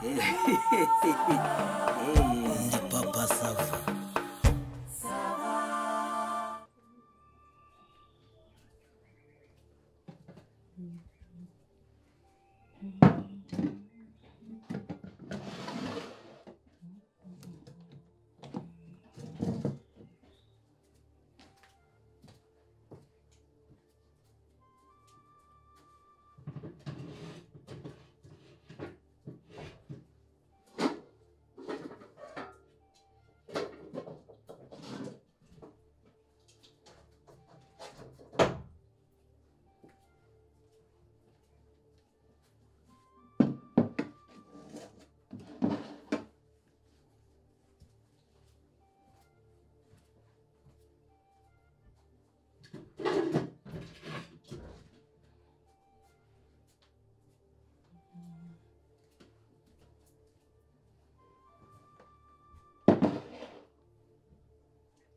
Ndi Papa Sava.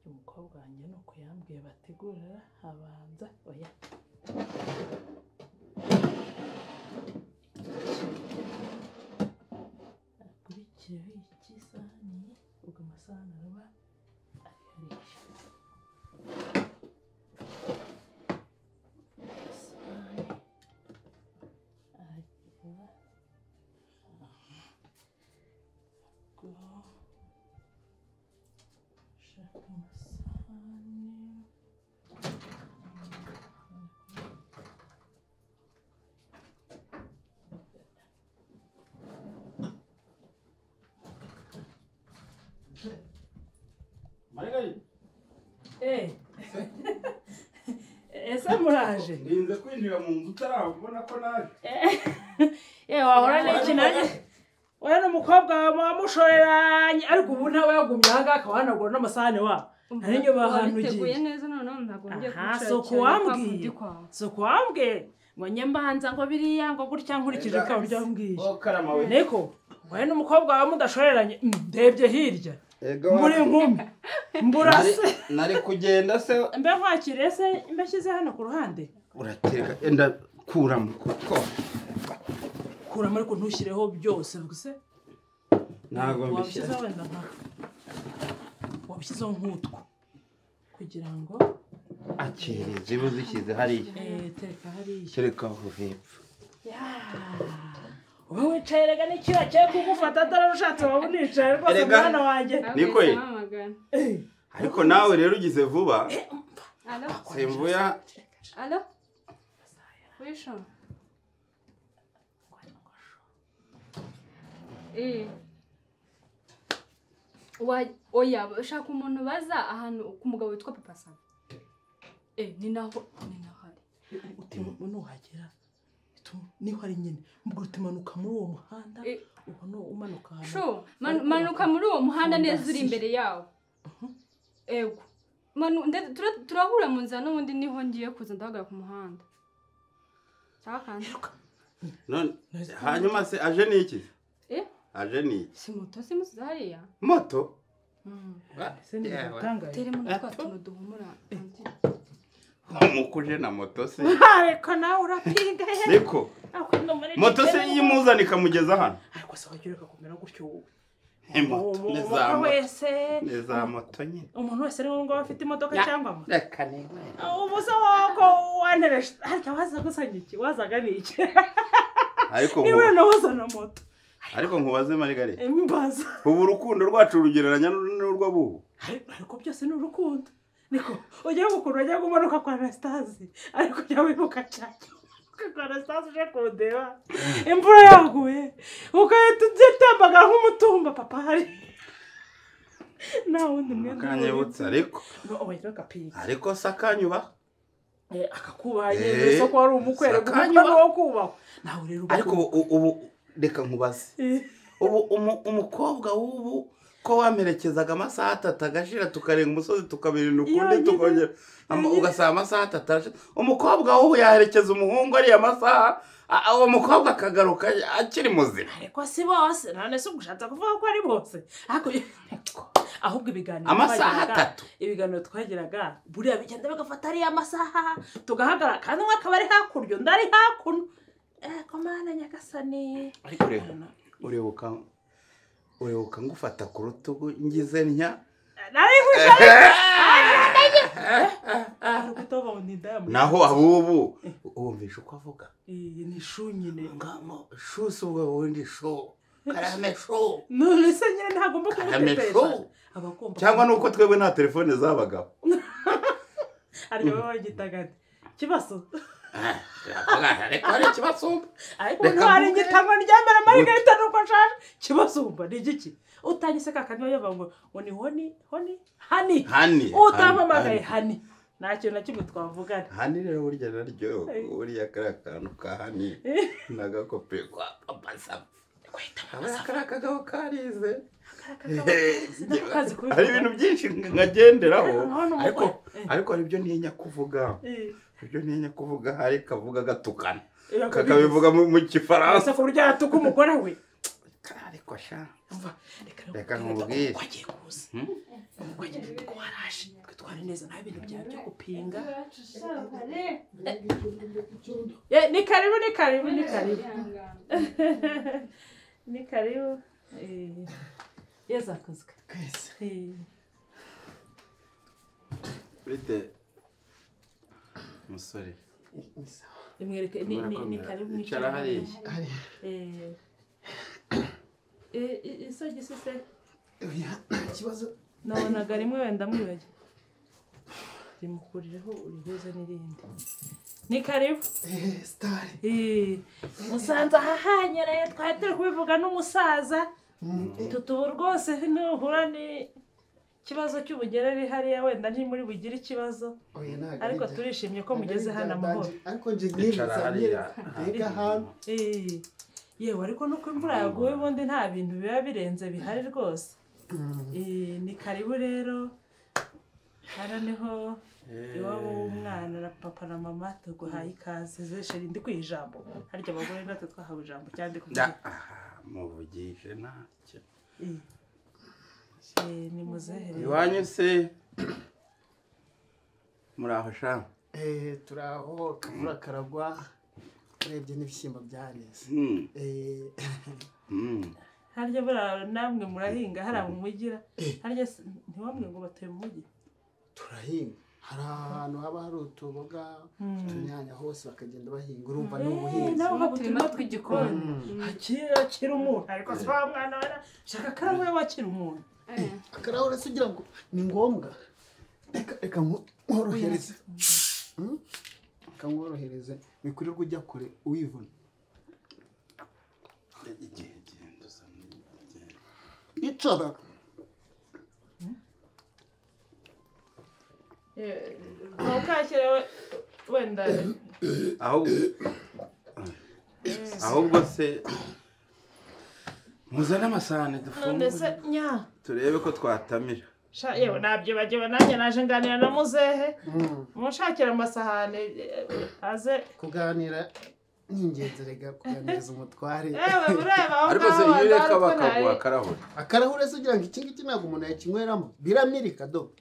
Umukobwa wanjye nuko yambwiye bategura habanza oya akurikiyeho iki sahani, ubwo amasahani araba ari hariya. Isahani aragera ubwo shaka amasahani. Ese muraje? Ninze kwinjira mu nzu utarabona ko naje. Wahora n'iki nanjye? Oya n'umukobwa wamushoreranye ariko ubu ntawe yagumye aha ngaha akaba yanagura n'amasahani wa. Nari nyoba ahantu ugiye. Wabiteguye neza noneho ntabwo ngiye kugushakira. Si uko wambwiye ngo njye mbanza ngo biriya ngo gutya nkurikije uko byambwiye. Niko oya n'umukobwa wawe mudashoreranye ndebye hirya. Mbura inkumi mbura se. Nari kugenda se. Mbe nkwakiriye se mbe nshyize hano ku ruhande. Urateka enda kuramo kuko. Kuramo ariko ntushyireho byose gusa. Ntabwo mbishyize. Wabishyizeho nk'utwo kugira ngo akire ziba zishyize hariya. Tereka hariya. Tereka aho hepfo. Uba wicaye rega n'icyuya cyo kugufata dore ushatse waba unicaye rwose mwana wanjye. Niko ye. Ariko nawe rero ugize vuba. Simvuya. Allo? Wisho. Oya shaka umuntu baza ahantu ku mugabo witwa Papa Sava. Ni naho hari. Nuhagera niho ari nyine mbwo utimanuka muri uwo muhanda ubona umanuka hano. Sho manuka muri uwo muhanda neza uri imbere yawo. Ego. Turahura mu nzira n'ubundi niho ngiye kuza ndahagarara ku muhanda. Sawa. None hanyuma se aje ni iki? Aje ni iki? Si moto simusize hariya. Moto? Tere mu twa tuntu duhumura. Umukuje na moto se. Ariko nawe urapinga he. Niko. Moto se yimuzana ikamugeza hano. Ariko se wagira ukakomera gutyo wowe. Moto neza moto nyine. Umuntu wese ari ngombwa afite imodoka cyangwa moto. Reka niwe. Ubu se wako wantereje. Ariko waza gusanya iki? Wazaga ni iki? Ariko niwe nawaza na moto. Ariko nkubaze Marigare. Mbaza. Ubu urukundo rwacu rugereranya n'urw'abubu. Ariko byose ni urukundo. Niko ujya gukuru ujya kumanuka kwa Anastase ariko ujya wibuka cyane. Kwa Anastase uje kundeba. Imvura yaguye. Ukahita utembaga nk'umutumba papa hari. Na wundi mwenda. Kanyibutsa ariko. Ariko sakanyuba. Akakubaye mbese ko wari umukwere gukora wo kubahwa. Nawe rero ariko ubu reka nkubaze. Ubu umukobwa w'ubu ko wamerekezaga amasaha atatu agashira tukarenga umusozi tukabirinda ukundi tukongera ugasaba amasaha atatu arashira. Umukobwa w'ubu yaherekeza umuhungu ariya masaha uwo mukobwa akagaruka akiri muzima. Ariko si bose none se ugushatse kuvuga ko ari bose. Ahubwo ibiganiro amasaha atatu ibiganiro twagiraga buriya bigenda bagafata ariya masaha tugahagarara kandi umwe akaba ari hakurya undi ari hakuno. Komana Nyagasani. Ariko rero Uribuka ngufata ku rutugu ngize ntya nari nkwishariye. Naho abubu wumvisha uko avuga. Ni shu nyine. Ngamo shu si ubwo bundi shu. Karame shu. None se nyine ntagomba kumutetesha. Abagomba. Cyangwa nuko twebwe nta telefone zabagaho. Ariko bagitaga kibazo. Ariko ari kibasumba. Ariko ntwari ngitangwa ryambara Margarita nuko nshaje. Kibasumba ni igiki? Utanyise kakanywa yava ngo ni honi honi hani. Hani. Utampamagaye hani. Nta kintu na kimwe twavugana. Hani rero burya naryo buriya kariya kantu ka hani nagakope kwa Papa Sava. Kariya kagabo karize. Hari ibintu byinshi nkagenderaho ariko hari ibyo ntinya kuvuga. Ibyo ntinya kuvuga hari kavuga gatukana. Kakabivuga mu Kifaransa. Ku buryo yatuka umugore we. Ariko sha. Reka nkubwire. Wagiye kuza. Umugore twaraje. Twe twari neza nta bintu bya byo gupinga. Ni karibu ni karibu ni karibu. Ni karibu. Yeza kuzwe. Bite musore. Imwereke ni karibu mwicara hariya. Isogisi se? Ikibazo nabonaga rimwe wenda mwibagiwe. Rimukurireho urihuze n'irindi. Ni karibu. Star. Musanze ahahanyereye twari turi kubivuga n'umusaza. Tutubu rwose nuhura ni kibazo cy'ubugerere hariya wenda ntimuri bugire ikibazo. Ariko turishimye ko mugeze hano amahoro. Ariko nje nyirizanye mbega hano. Yewe ariko nuko imvura yaguye ubundi nta bintu biba birenze bihari rwose. Ni karibu rero. Hano niho iwabo w'umwana na papa na mama tuguhaye ikaze. Zesheri ndi kwijambo. Harya abagore natwe twahawe ijambo cyane kuvuga. Muvugishe ntacyo. Ni muzehe. Iwanyu se muraho sha? Turaho kavura karagwa. Urebye n'ibishyimbo byareze. Harya buriya namwe murahinga hariya mu mugira. Harya ntiwamwe ngo batuye mu mujyi? Turahinga. Hari ahantu haba hari utuboga, utunyanya hose bakagenda bahinga. Urumva ni ubuhinzi. Nawe haba uturima tw'igikoni. Akira umuntu. Ariko si wa mwana we shaka akarahure wakira umuntu. Akarahure se ugira ngo ni ngombwa? Reka nkorohereze. Reka nkorohereze. Wikurirwa ujya kure wivuna. Icara. Ntukakire wenda. Ahubwo se muzane amasahani dufungure. Turebe ko twatamira. Yewe nabyibagiwe nanjye naje nganira na muzehe. Mushakira amasahani aze. Kuganira ni ingenzi rega kuganiriza umutware. Yewe mureba aho ngaho. Ariko se iyo ureka bakaguha akarahure. Akarahure se ugira ngo iki ngiki ntabwo umuntu yakinyweramo. Biramirika do.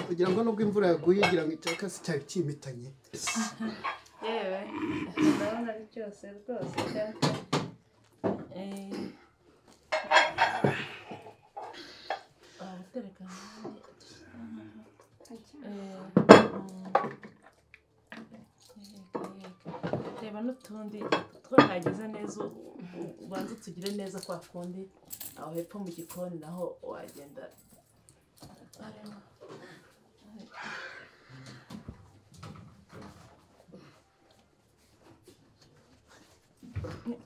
Kugira ngo nubwo imvura yaguye igira ngo icyaka se cyari kimitanye. Yewe ndabona ari cyose rwose cyaka. Reba n'utundi twahageze neza ubanza tugire neza kwa kundi aho hepfo mu gikoni naho wagenda.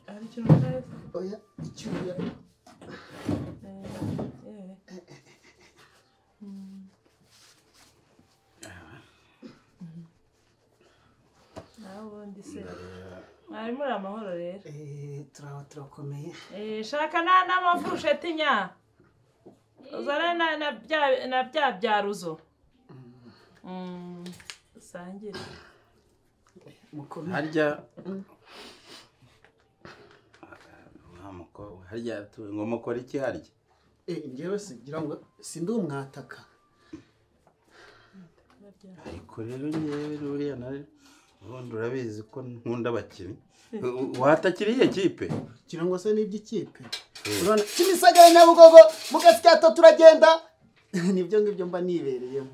Hari ikintu utazi? Oya, icyuya. Naho ubundi se mwari muri amahoro rero? Turaho turakomeye. Shaka n'amafurusheti nya. Uzane na bya byaruzo. Usangire. Harya harya ngo mukora iki harya? Njyewe singira ngo sindi umwataka. Ariko rero njyewe ruriya nari Ubundi urabizi ko nkunda abakinnyi. Watakira iyihe kipe? Kirangwa se n'iby'ikipe. Urabona Kimisagara Nyabugogo mu Gatsyato turagenda. Nibyo ngibyo mba nibereyemo.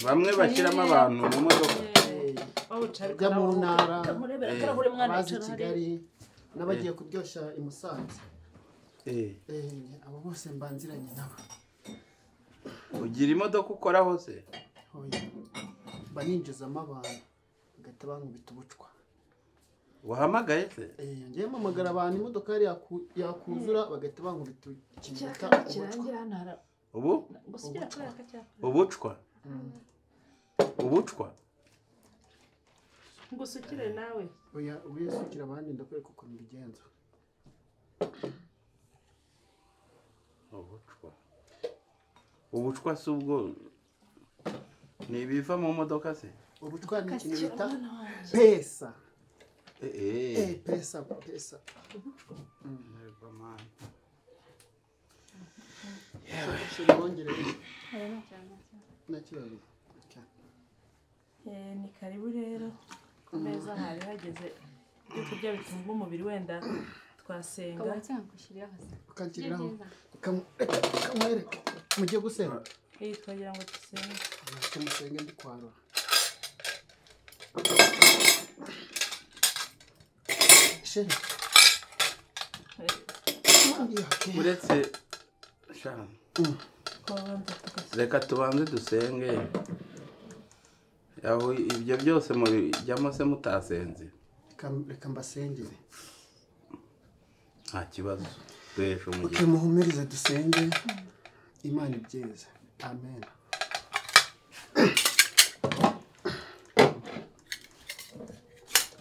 Bamwe bashyiramo abantu mu modoka. Bajya mu ntara, abazi Kigali n'abagiye kuryoshya i Musanze. Abo bose mbanziranye nabo. Ugira imodoka ukoraho se? Mba ninjizamo abantu bagahita bankubita ubucwa. Wahamagaye se? Ngiye mpamagara abantu imodoka yari yakuzura bagahita bankubita ikintu bita ubucwa. Ubu? Ubucwa? Ubucwa? Ngusukire nawe. Oya, uyisukira abandi ndakwereka ukuntu mbigenza. Ubucwa. Ubucwa si ubwo ni ibiva mu modoka se? Ubucwa ni ikintu bita pesa. Pesa, pesa. Ubucwa. Ni karibu rero ku meza hari hageze ibyo kurya bitunga umubiri wenda twasenga. Kamwereke mujye gusenga. Twagira ngo dusenge. Tumusenge ndi kwarura. Sheri. Uretse reka tubanze dusenge. Aho ibyo byose mubijyamo se mutasenze? Reka mbasengere. Nta kibazo. Duheshe umugisha. Muhumurize dusenge. Imana ibyeze. Amen.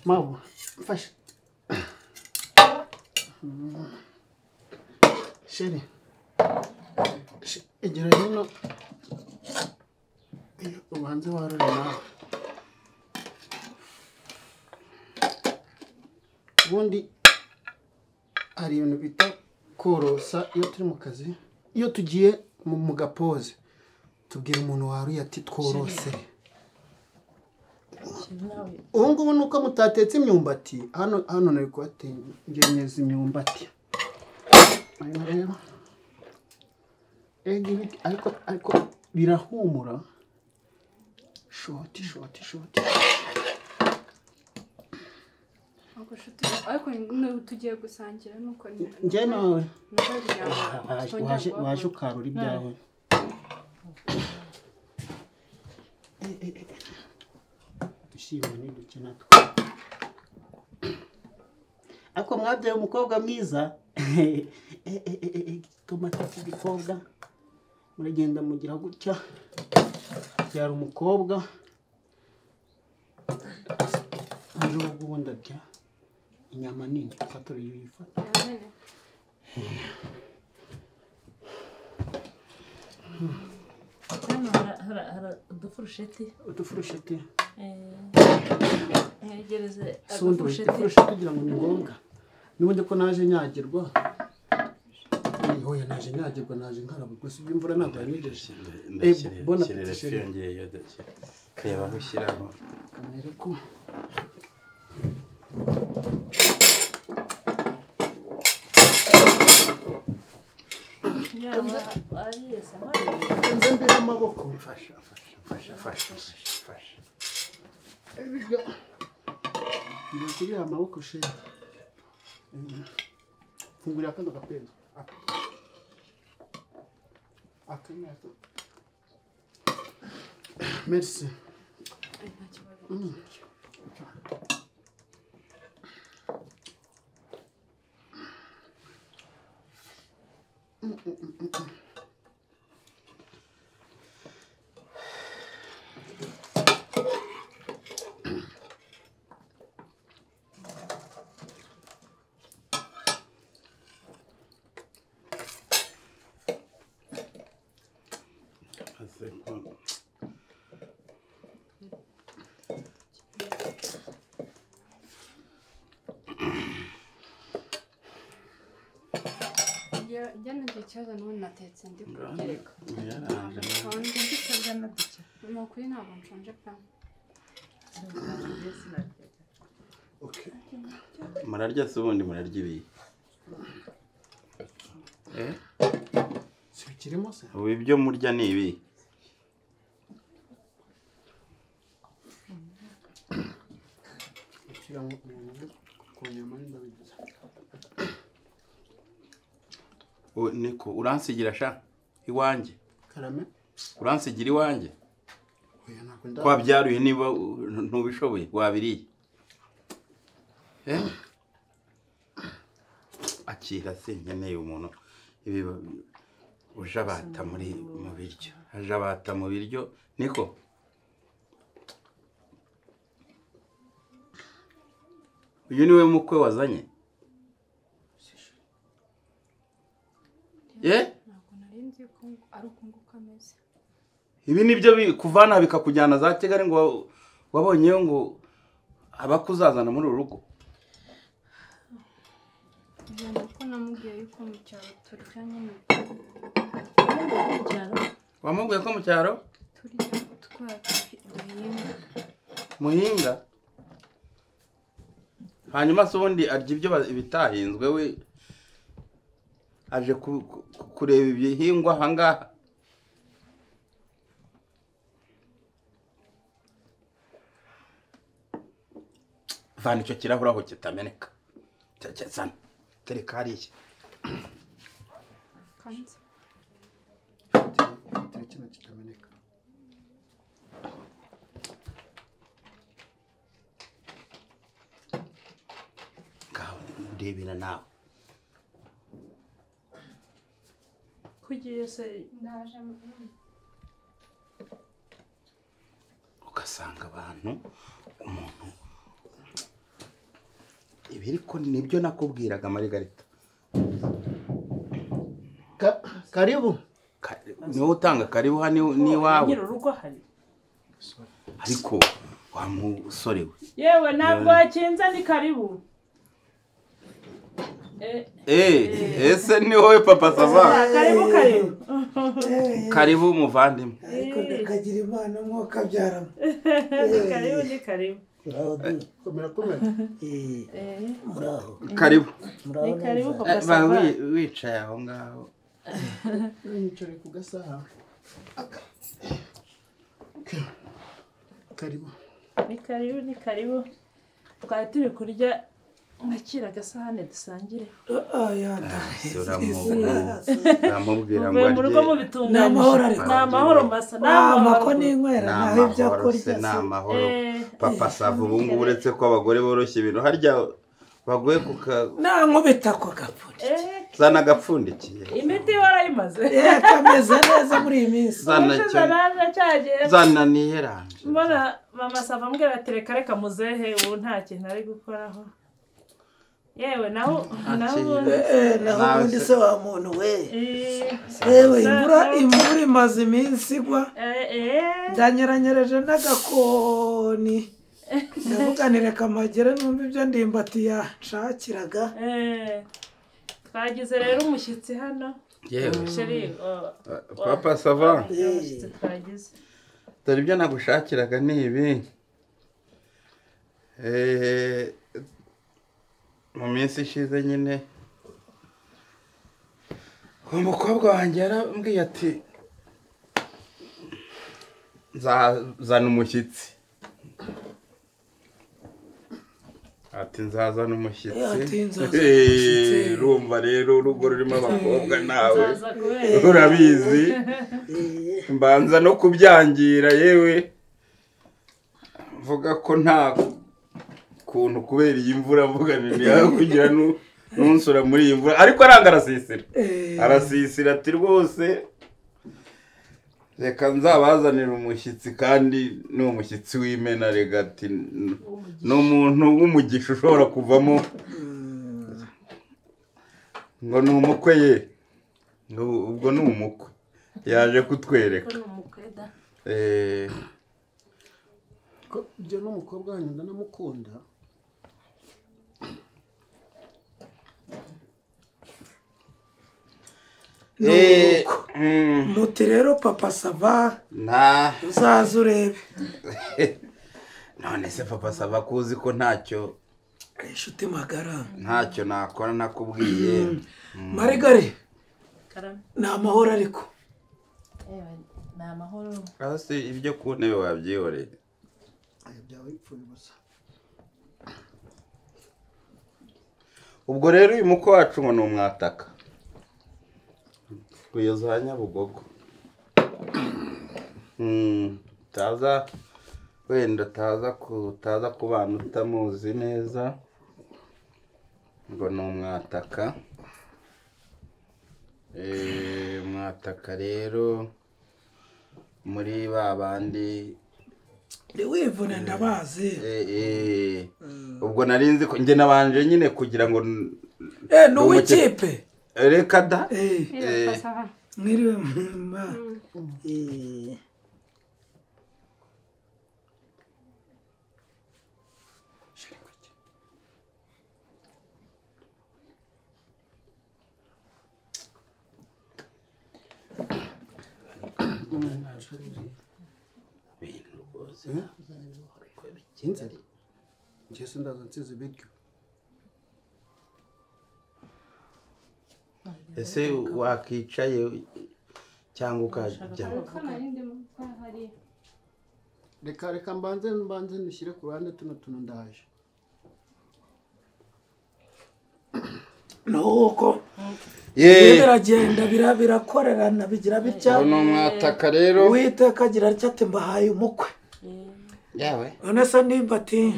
Mabu, mfashe. Sheri. Egera hino. Ubanze warure nawe. Ubundi hari ibintu bita korosa iyo turi mu kazi. Iyo tugiye mu gapoze tubwira umuntu waruye ati tworose. Ubu ngubu nuko mutatetse imyumbati hano hano nari kubatengenyeza imyumbati. Rero ariko ariko birahumura. Shoti shoti shoti. Ariko tugiye gusangira nuko njye nawe waje ukarura ibyawe. Dushyimbo ni duke natwo. Ariko mwabyaye umukobwa mwiza. Tomate cy'igikobwa muragenda mugira gutya. Byara umukobwa ubundi arya inyama nini fatura yifata. Hano hari udufurusheti. Udufurusheti. Mwegereze agafurusheti. Udufurusheti kugira ngo ni ngombwa. N'ubundi ko naje nyagirwa. Oya naje nyagirwa naje nkaraba gusa imvura ntabwo yanyegeje. Bona petit reba aho ushyiraho. Kamere ko nze mbere amaboko. Mfasha mfasha mfasha mfasha. Ngiye kubiha amaboko sheri. Fungurira kano gapenzo. Aka ngaka. Merci. Njya nagira ikibazo n'ubu natetse ndi kugereka. Ni ukuri ntabwo nshonje pe. Okay. Murarya se ubundi murarya ibi? Si bikirimo se? Ubu ibyo murya ni ibi. Niko uransigira sha iwanjye. Karame. Uransigira iwanjye. Oya ntabwo nda. Kwabyaruye niba ntubishoboye wabiriye. Akira se nkeneye umuntu ibi ujabata muri mu biryo. Ajabata mu biryo niko. Uyu niwe mukwe wazanye? Ntabwo nari nzi ko ari uko nguko ameze. Ibi nibyo bikuvana bikakujyana za Kigali ngo wabonyeyo ngo abakuzazana muri uru rugo. Ko namubwiye yuko mu cyaro turya nyine. Wamubwiye ko mu cyaro turya twaduhinga. Muhinga? Hanyuma se ubundi arya ibyo bitahinzwe we aje kureba ibihingwa ahangaha. Vana icyo kirahure aho kitameneka. Zana tereka hariya. Kino kitameneka. Ngaho ndebera nawe. Kugiye se ndaje ugasanga abantu umuntu ibi ariko nibyo nakubwiraga Margarita. Karibu. Niwe utanga karibu hano ni wawe. Nyiri urugo hari. Ariko wa musore we. Yewe ntabwo wakinze ni karibu. Ese ni wowe Papa Sava? Karibu karibu. Karibu muvandimwe. Ariko ndakagira Imana mwuka byaramo. Karibu ni karibu. Komera komera. Muraho. Karibu. Ni karibu Papa Sava. Wicaye aho ngaho. Nicare ku gasaha. Karibu. Ni karibu ni karibu. Twari turi kurya nakira agasahane dusangire. Uramubwira ngo mu rugo mubitunganyije. Ni amahoro masa. Ni amako n'inywera naho ibyo kurya ni amahoro. Papa Sava ubu ngubu uretse ko abagore boroshye ibintu harya baguye kuka nankubita ko gapfundikiye. Zana gapfundikiye. Imiti warayimaze. Kameze neza muri iyi minsi. Zana niyeranje. Mbona Mama Sava ambwira ati reka reka muzehe ubu nta kintu ari gukoraho. Yewe naho naho ubundi se wa muntu we. Yewe imvura imaze iminsi igwa. Ndanyeranyereje n'agakoni. Ndavuganire kamagere numva ibyo ndimbati yanshakiraga. Twagize rero umushyitsi hano. Yewe. Papa Sava. Umushyitsi twagize. Dore ibyo nagushakiraga ni ibi. Mu minsi ishize nyine umukobwa wanjye yarambwiye ati nzazana umushyitsi. Ati nzazana umushyitsi. Urumva rero urugo rurimo abakobwa nawe urabizi mbanza no kubyangira yewe mvuga ko nta kuntu kubera iyi mvura mvuga ni kugira nunsura muri iyi mvura ariko aranga arasisira. Arasisira ati rwose reka nzabazanira umushyitsi kandi ni umushyitsi w'imena rega ati ni umuntu w'umugisha ushobora kuvamo ngo ni umukwe ye ubwo ni umukwe yaje kutwereka. Ibyo n'umukobwa wanjye ndanamukunda. Muti rero Papa Sava nta uzaza urebe. None se Papa Sava kuzi ko ntacyo inshuti magara ntacyo nakora nakubwiye. Marigari ni amahoro ariko ni amahoro. Aho se ibyo ku ntebe wabyihoreye byaba bipfuye ubusa. Ubwo rero uyu mukwe wacu ngo ni umwataka kuyoza Nyabugogo. Taza wenda taza kubana utamuzi neza ngo ni umwataka. Umwataka rero muri ba bandi wivune ndabazi. Ubwo narinzi ko nge nabanje nyine kugira ngo n'uw'ikipe reka da mwiriwe mama. Njye ndaza nsize ibiryo. Ese wakicaye cyangwa ukajya? Reka mbanze nushyire ku ruhande tuno tuntu ndaje. Nuko biragenda birakorerana bigira bitya. Uno mwataka rero Uwiteka agira atya ati mbahaye umukwe. Yawe none se nimba ati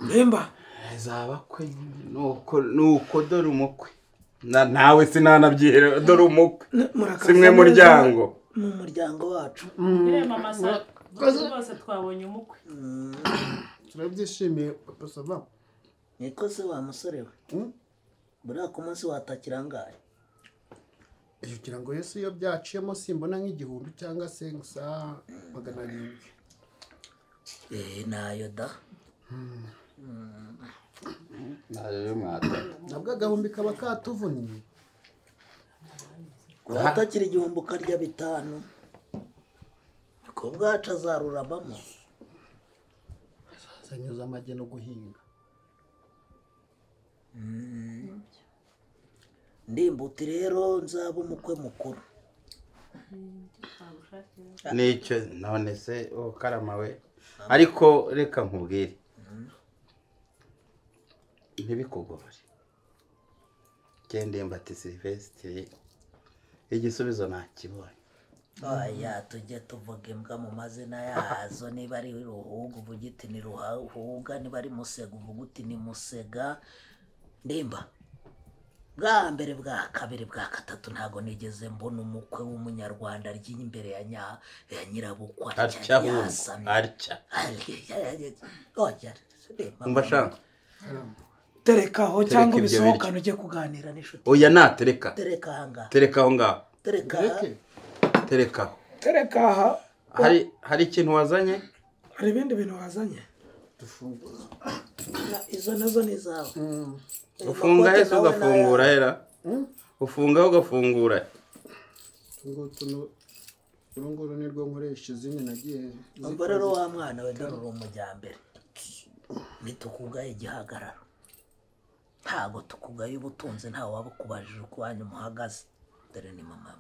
nimba zabakwe nuko dore umukwe nawe sinanabyihera dore umukwe simwe muryango mu muryango wacu. Mama rwose twabonye umukwe turabyishimiye Papa Sava. Niko se wa musore we buriya ku munsi watakira angahe? Kugira ngo Yesu iyo byaciyemo simbona nk'igihumbi cyangwa se gusa 700. Nayo da nayo mwata nabwo agahumbi kaba katuvunnye. Watakira igihumbi ukarya 5 ko bwacu azarurabamo azanyuza amajye no guhinga. Ndimbuti rero nzaba umukwe mukuru. Nicyo none se karama we ariko reka nkubwire ntibikugore. Gende mbati Silvestre igisubizo nakibonye. Oya tujye tuvuga imbwa mu mazina yazo, niba ari ruhuga uvuga uti ni ruhuga, niba ari musega uvuga uti ni musega. Ndimba bwa mbere bwa kabiri bwa gatatu ntago nigeze mbona umukwe w'umunyarwanda arya imbere ya nyirabukwe atya. Umva shaka tereka aho cyangwa ubisohokane ujye kuganira n'inshuti. Oya natereka tereka aha tereka aho ngaho tereka tereka tereka aha. Hari ikintu wazanye? Hari ibindi bintu wazanye? Izo nazo ni zawe. Ufunga hese ugafungura hera. Ufunga ugafungura. Urunguru nirwo nkoresha izindi nagiye. Ubwo rero wa mwana we dore uri umujyambere. Nitukugaye igihagararo. Ntago tukugaye ubutunzi ntawe wabukubajije uko wanyu muhagaze. Dore ni mama.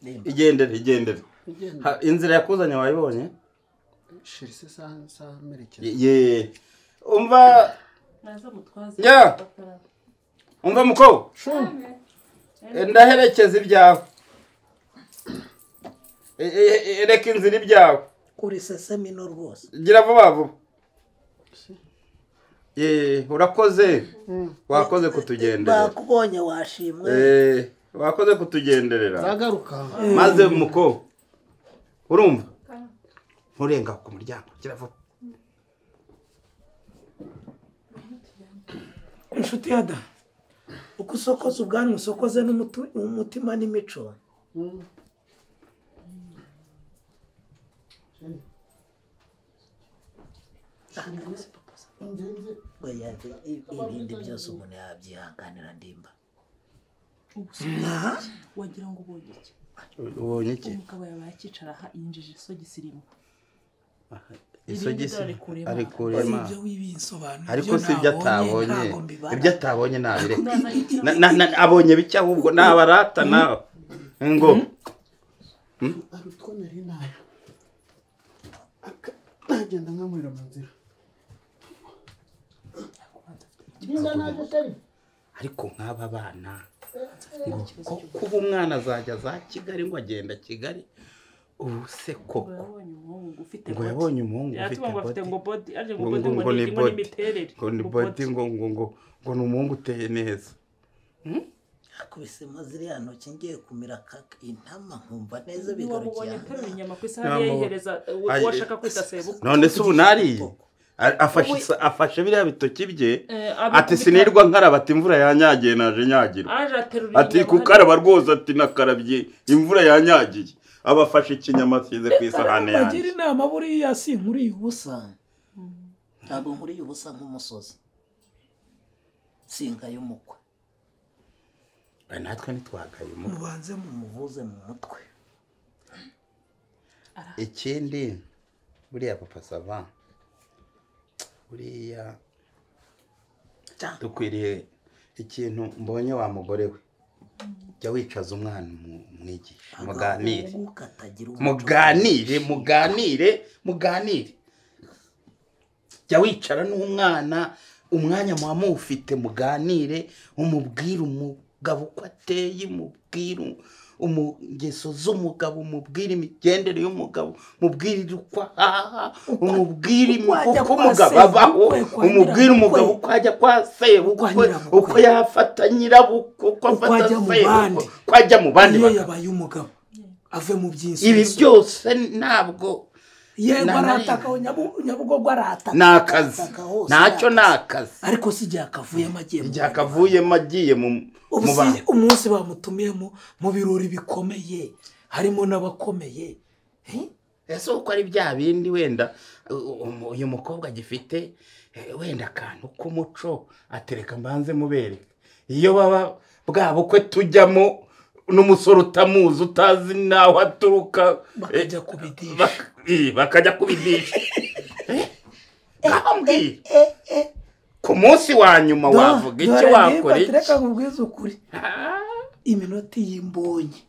Igendere igendere. Inzira yakuzanye wayibonye? Shirse sa merekeza. Ye. Umva ya. Umva muko. Ndaherekeza ibyawe. Reka inzira ibyawe. Kuri sesemino rwose. Gira vuba vuba. Ye, urakoze. Wakoze kutugenderera. Bakubonye washimwe. Wakoze kutugenderera. Zagaruka. Maze muko. Urumva? Nturenga ku muryango, gira vuba. Inshuti ya da. Uko usokoza ubwanwa usokoze n'umutima n'imico. Oya, ibindi byose umuntu yabyihanganira ndimba. Wagira ngo ubonye iki? Ubonye iki? Umugabo yabaye akicara aha yinjije isogisi rimwe. Isogisi arikurema. Ibyo wibinsobanura. Ariko si ibyo atabonye. Ibyo atabonye nabireke. Abonye bike ahubwo nabarata nawe. Ngo arutwo nari nayo. Agenda nkamurira mu nzira. Ariko nk'aba bana ngo kuba umwana azajya za Kigali ngo agenda Kigali ubu se koko ngo yabonye umuhungu ufite ngo body ngo ni imiterere ngo ni body ngo ngo ngo ngo ni umuhungu uteye neza. Akubisemo ziriya ntoki ngiye kumira intama nkumva neza bigarukiye. Wamubonye inyama ku isahani yehereza uwashaka kwita sebukwe. None se ubu nariye afashe biriya bitoki bye ati sinirwa nkaraba ati imvura yanyagiye naje nyagirwa ati kukaraba rwose ati nakarabye imvura yanyagiye abafashe ikinyama asize ku isahani yanjye. Bagira inama buriya si nkuriye ubusa. Ntabwo nkuriye ubusa nk'umusozi. Singa y'umukwe. Natwe ntitwagaye umukwe. Mubanze mumuvuze mu mutwe. Ikindi buriya Papa Sava buriya dukwiriye ikintu mbonye wa mugore we jya wicaza umwana umwigisha muganire muganire muganire muganire jya wicara n'umwana umwanya muba muwufite muganire umubwire umugabo uko ateye umubwire ingeso z'umugabo umubwire imigendere y'umugabo umubwire uko ahaha umubwire uko umugabo abaho umubwire umugabo uko ajya kwa sebukwe uko yafata nyirabukwe uko afata sebukwe uko ajya mu bandi. Iyo yabaye umugabo ave mu byinshi ibi byose ntabwo yego arataka Nyabugogo arataka ni akazi ntacyo ni akazi. Ariko si igihe akavuyemo agiye igihe akavuyemo agiye mu umunsi bamutumiyemo mu birori bikomeye harimo n'abakomeye. Ese uko ari bya bindi wenda uyu mukobwa agifite wenda akantu k'umuco atereka mbanze mubereke iyo baba bwa bukwe tujyamo n'umusore utamuzi utazi naho aturuka bakajya kubidisha bakajya kubidisha. Ku munsi wa nyuma wavuga icyo wakora iki? Reka nkubwize ukuri iminota yimbonye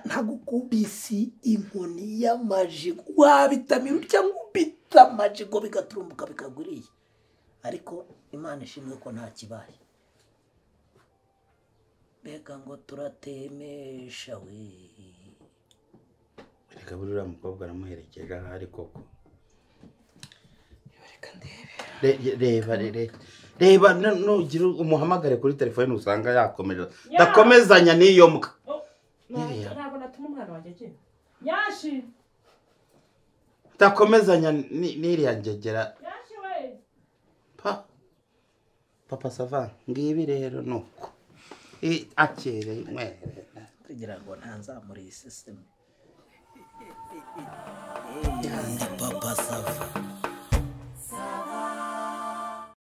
ntagukubisi inkoni y'amajigo wabitamira utya nkubita amajigo bigaturumbuka bikaguriye. Ariko Imana ishimwe ko nta kibaye. Mbega ngo turatemesha we. Reka buriya mukobwa aramuherekeje ahari koko. Reba reba nugira umuhamagare kuri telefone usanga yakomeje ndakomezanya n'iyo mbwa. Ntabwo natuma umwana wanjye agenda. Nyashi ndakomezanya n'iriya ngegera. Nyashi we pa Papa Sava ngibi rero nuko akere mwere kugira ngo ntanzamure iyi system. Papa Sava.